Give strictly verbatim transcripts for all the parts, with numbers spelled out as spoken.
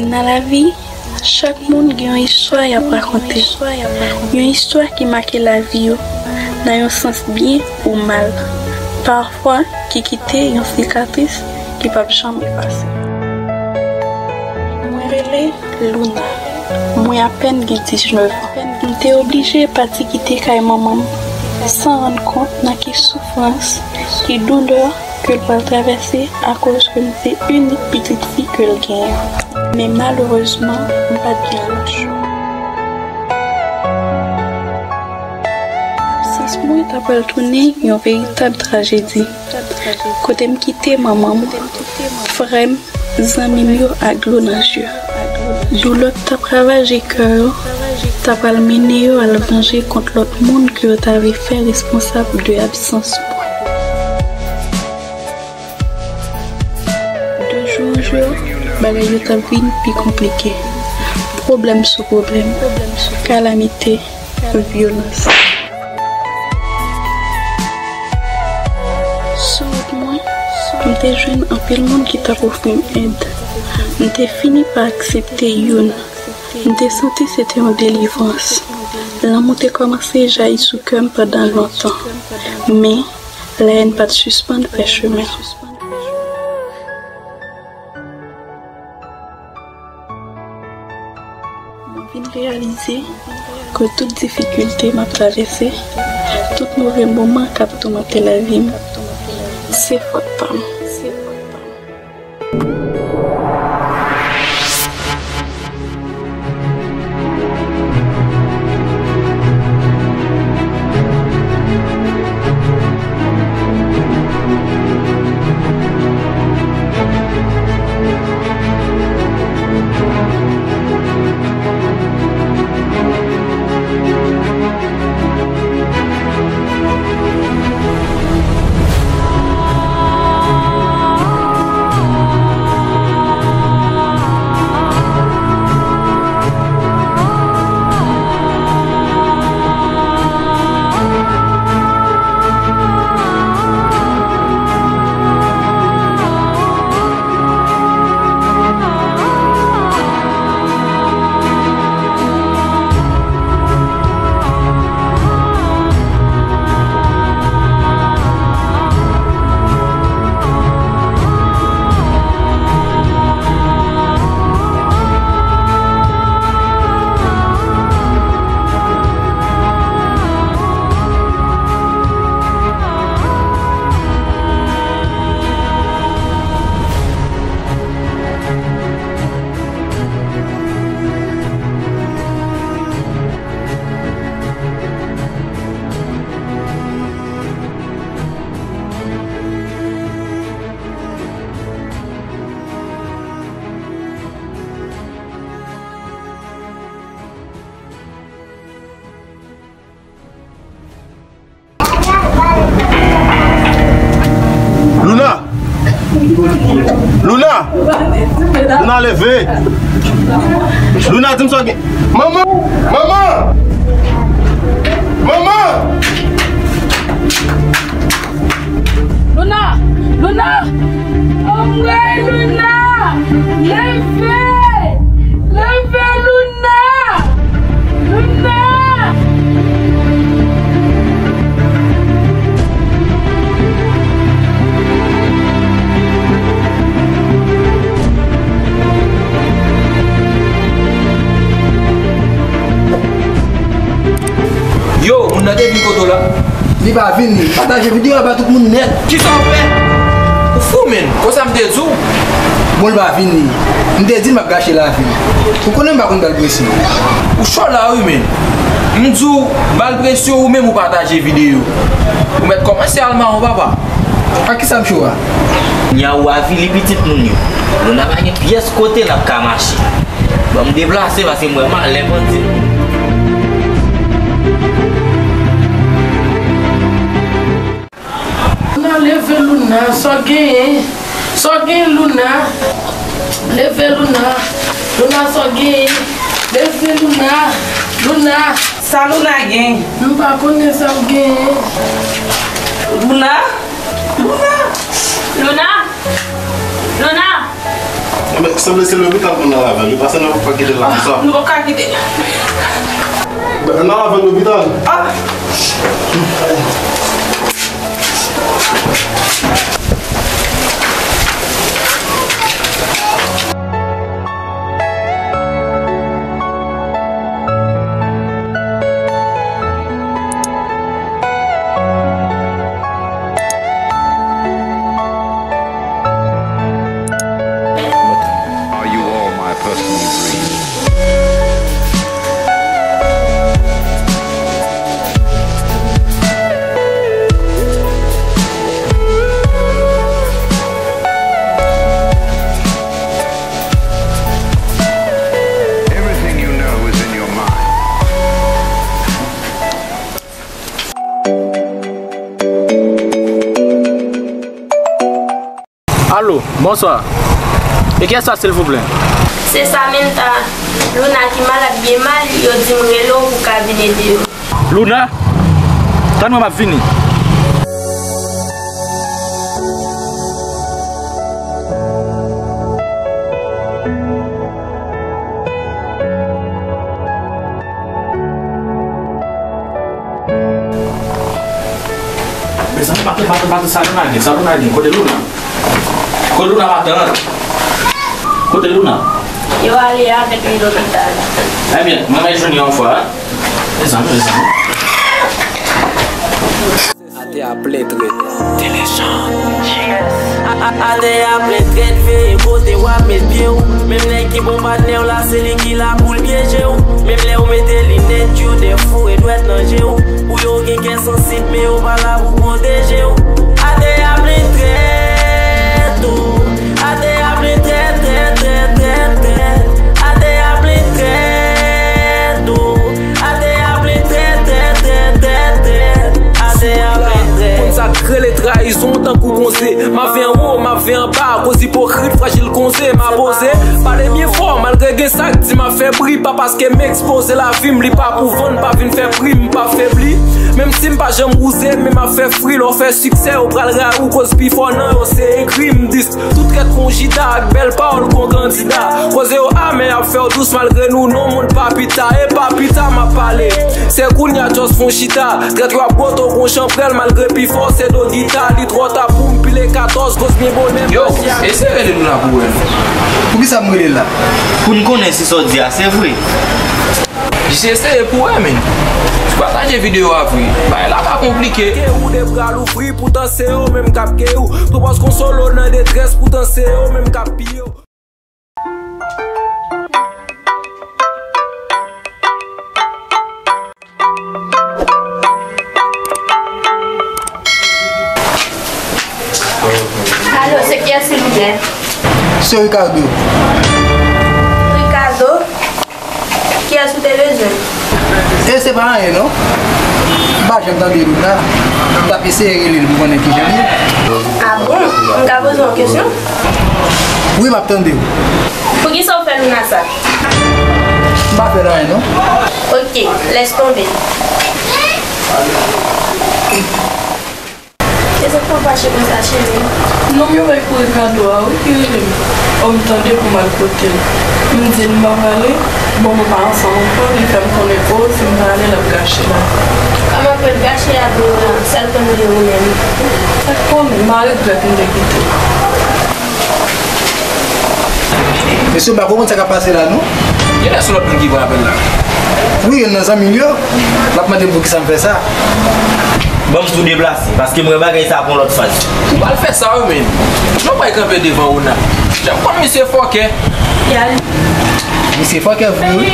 Nan lavi, chak moun gen yon istwa y ap rakonte. Yon istwa ki make lavi yo, nan yon sans byen ou mal. Pafwa, ki kite yon sikatris ki p ap janm efase. Mwen rele Luna. Mwen apèn gen diznèf an. M te oblije pati kite kay manman m san rann kont nan ki soufrans, ki doulè ke l pral travèse akoz ke m se inik pitit fi ke l genyen. Men malerezman, m pa t gen lòt chwa. Absans mwen ta pral tounen yon veritab trajedi. Kote m kite manman m, frè m, zanmi m yo ak dlo nan je. Doulè k t ap ravaje kè yo ta pral mennen yo al vanje kont lòt moun ke yo ta vle fè responsab de absans mwen. De jou an jou, bagay yo t ap vin pi konplike. Pwoblèm sou pwoblèm, kalamite, vyolans. Sou wout mwen, m te jwenn anpil moun ki t ap ofri m èd. M te fini pa aksepte youn. M te santi se te yon delivrans. Lanmou te kòmanse jayi sou kè m pandan lontan. Men, lèyèn pa t sispann fè chemen. Mwen vin reyalize ke tout difikilte m ap travèse, tout move moman k ap toumante lavi m, se fòt pa m. Luna! Luna! Luna, leve! Luna, di m sa w gen. Manman! Manman! Manman! Luna! Luna! Anmwey, Luna! Leve! Leve, Luna! Luna! Yo, moun nan te vin kote w la? Li pa vin, li. Pataje videyo a ba tout moun nèt. Kisa w fè? Ou fou, menn. Konsa m te di w. Bon, li pa vin, li. M te di l m ap gache lavi l. Ou konnen m pa konn ba l presyon. Ou cho la, wi, menn. M di w, ba l presyon, ou menm ou pataje videyo. Ou mèt kòmanse al mawon, papa. Ak kisa m cho a? Nya ou avili pitit moun yo. Nou nan pa gen pyès kote n ap ka mache. Ban m deplase paske m wè malè bandi. Luna, leve, Luna, sa w genyen? Sa w genyen, Luna? Leve, Luna. Luna, sa w genyen? Leve, Luna. Luna. Sa Luna gen? M pa konnen sa w genyen. Luna? Luna? Luna? Luna? Men, sanble se lopital pou n al avè l, wi, paske nou p ap ka kite l la konsa. Nou p ap ka kite l. N al avè l lopital. Ah! Are you all my personal dreams? Everything you know is in your mind. Alo, bonswa. E kiyès sa, silvouplè? Se Samantha. Luna ki malad byen mal, yo di m rele w pou w ka vin ede yo. Luna? Tann mwen, m ap vini. Mezanmi, matant, matant, matant, sa Luna gen, sa Luna gen, kote Luna? Kote Luna, matant? Kote Luna? Yo ale avèk li lopital. Ebyen, mwen mèt jwenn yo yon fwa, wi. Mezanmi, mezanmi. Atè a plen trèt. Telejan. A, a, atè a plen trèt, veye kote w ap met pye w. Menm nèg ki bon patnè w la, se li ki la pou l pyeje w. Menm lè w mete linèt, yo dè foure dwèt nan je w. Pou yo gen kè sansib, men yo pa la pou pwoteje w. Atè a plen trèt, o. Atè a plen trèt, trèt, trèt, trèt, trèt. Atè a plen trèt, o. Atè a plen trèt, trèt, trèt, trèt, trèt. Atè a plen trèt. Konn sa k rele trayizon tankou konze. M ap viv anwo, m ap viv anba, akoz ipokrit, frajil konze. M a poze, pale byen fò, malgre gen sa k di m ap fè bri. Pa paske m ekspoze lavi m, li pa pou vann, pa vin fè pri, m p ap febli. Menm si m pa janm wouze, men m ap fè fri. Lè w fè siksè, yo pral rayi w, koz pifò nan yo se egri. M dis Tout trèt kon Jida ak bèl pawòl kon kandida. Koze yo amè, y ap fè w dous malgre nou non moun pa pita. E pa pita m ap pale. Se kounye a just fon chita. Trèt yo ap bwote w kon chanprèl malgre pifò se do gita. Li twò ta pou m pile katòz, koz byen bonè. Yo, eseye rele nou la pou wè non. Poukisa m rele l la? Pou n konnen si sa w di a se vre. Jis eseye pou wè, men. Pataje videyo a vre. Bagay la pa konplike. Ke ou de bra louvri, poutan se yo menm k ap ke ou. Pwopòz konsole w nan detrès, poutan se yo menm k ap piye w. Alo, se kiyès, silvouplè? Se Ricardo. Ricardo? Kiyès ou te bezwen? E se pa anyen non. M pa janm tande Luna. M t ap eseye rele l pou konnen kijan l ye. A bon? M ka poze w yon kesyon? Wi, m ap tande w. Poukisa w fè Luna sa? M pa fè l anyen non. Ok, laisse tomber. Kisa k fè w fache konsa, cheri? Nonm yo bay pou Ricardo a, wi, ki rele m. O, m tande pou m al kote l. M di l m pa prale, bon, nou pa ansanm ankò, li fè m konnen, o, si m prale, l ap gache la. Kòman pou l gache a tou, sèl konn li ou menm? Sa k konnen, m a regrèt m te kite l. Mesye, m pa konprann sa k ap pase la, non. Genlè se lòt moun ki pran apèl la. Wi, youn nan zanmi m yo. L ap mande m poukisa m fè sa. Ban m tou deplase, paske m wè bagay sa a pran lòt faz. Ou pral fè sa, wi, men. Jan w pral kanpe devan Rona. Jan m konn misye fòkè. Misye fòkè vre, wi.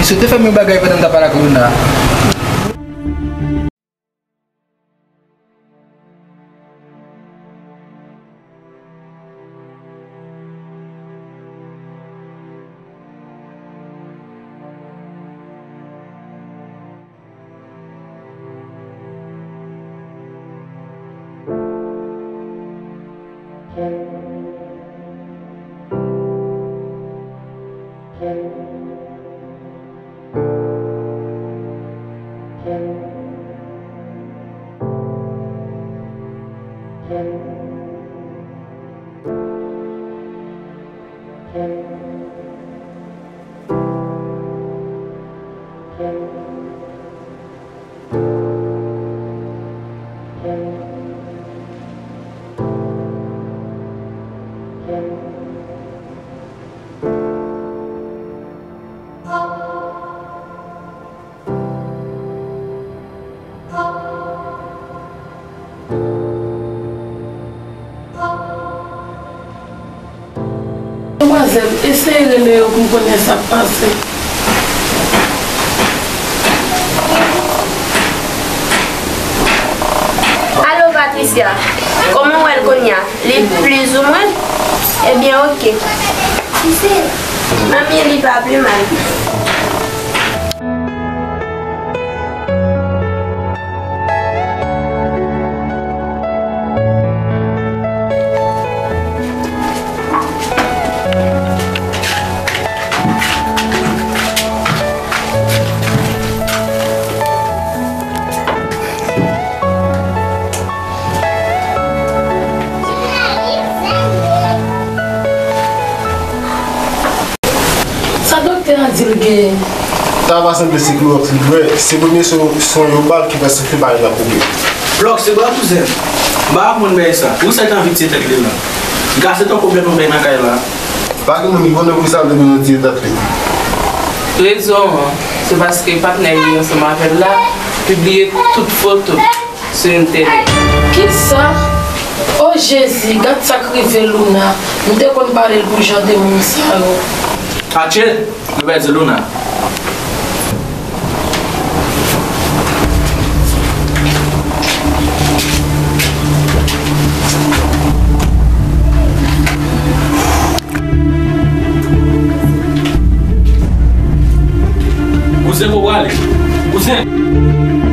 Misye te fè m yon bagay pandan m t ap pale ak Rona. Demwazèl, eseye rele yo pou m konnen sa k pase. Alo, Patricia. Kòman w wè l kounye a? Li plizoumwen? Ebyen, oke. Manmi, li pa pi mal. Sa doktè a di l genyen? Sa pa sanble se klowòks li dwe. Se premye son, son yo ba l ki fè soufle pa rive ap koupe. Klowòks se bra kouzen m. M pa konprann bagay sa. Ou sèt anvi tiye tèt li la. M ka se tankou bèt yon bèy nan kay la. Pa gen moun ki konnen pou sa l te bezwen tiye tèt li. Rezon an, se paske patnè li ansanm avè l la pibliye tout foto sou entènèt. Kisa? O Jezi, gad sa k rive Luna. M te konn pale l pou jan de moun sa yo. Atchè, nou pèdi Luna. Kouzen, kote w prale? Kouzen!